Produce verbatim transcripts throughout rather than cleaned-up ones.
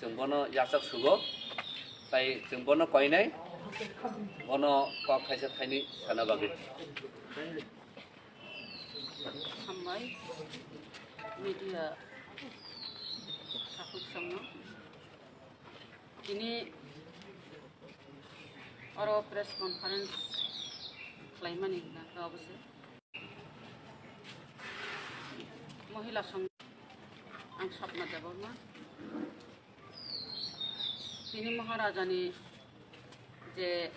Chwng bono yachak sugo, tai chwng bono koinai, bono kok thaisa thaini sana bagwi. Hambai media sakhuk songno. Tini oro press conference khlaimani hwnka khe obo se. Mohila song ang Swapna Debbarma. Tini Maharajani je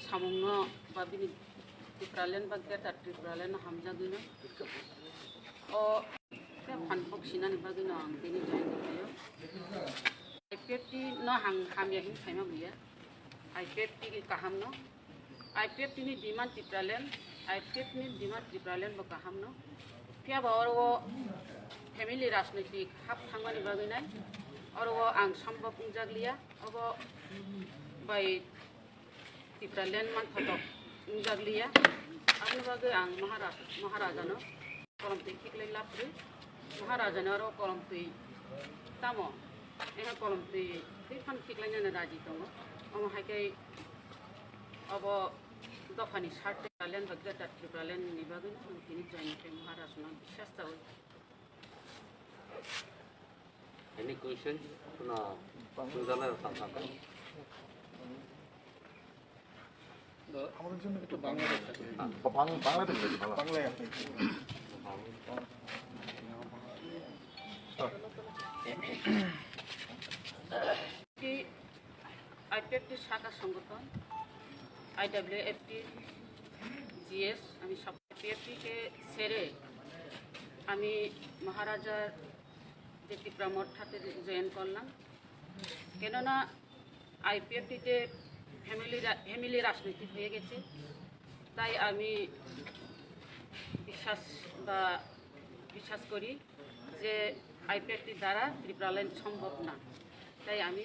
samungno ba bini Tipraland ba Greater Tipraland no hamjagwino o khe phan phok sinani bagwino ang tini join khlaio. I P F T no ang hamya hin khaima buya. I P F T ni kaham no. I P F T ni demand Tipraland, I P F T ni demand Tipraland bo kaham no. Phiya ba oro o family rajnitik hap thangmani bagwi nai. Oro o ang sombok wngjakliya. Obo bai Tipraland manthotok wngjakliya. Aboni bagwi ang Maharaj-, Maharajano kolomtwi khiklai labrwi. Maharajani oro kolomtwi tamo, eha kolomtwi twi phan khiklainani raji tongo. Omo hai khe obo dophani sarte Tipraland ba Greater Tipraland ni bagwi no ang tini join khe Maharajno biswas chawi. Any questions? No. Sujana Ratan Thakur. আমাদের জন্য একটু বাংলা একটা করে দিন। বাং-, বাংলাতে বলে দিন, বাংলা। বাংলায় আপনি একটু বলুন। কি আইপিএফটি শাখা সংগঠন, আইডব্লিউএফটি, জিএস, আমি সব আইপিএফটিকে ছেড়ে আমি মহারাজার যে ত্রিপুরা মঠ ঠাতে জয়েন করলাম, কেননা আইপিএফটিতে ফ্যামিলি রা-, ফ্যামিলি রাজনীতি হয়ে গেছে, তাই আমি বিশ্বাস বা বিশ্বাস করি যে আইপিএফটি দ্বারা ত্রিপুরাল্যান্ড সম্ভব না, তাই আমি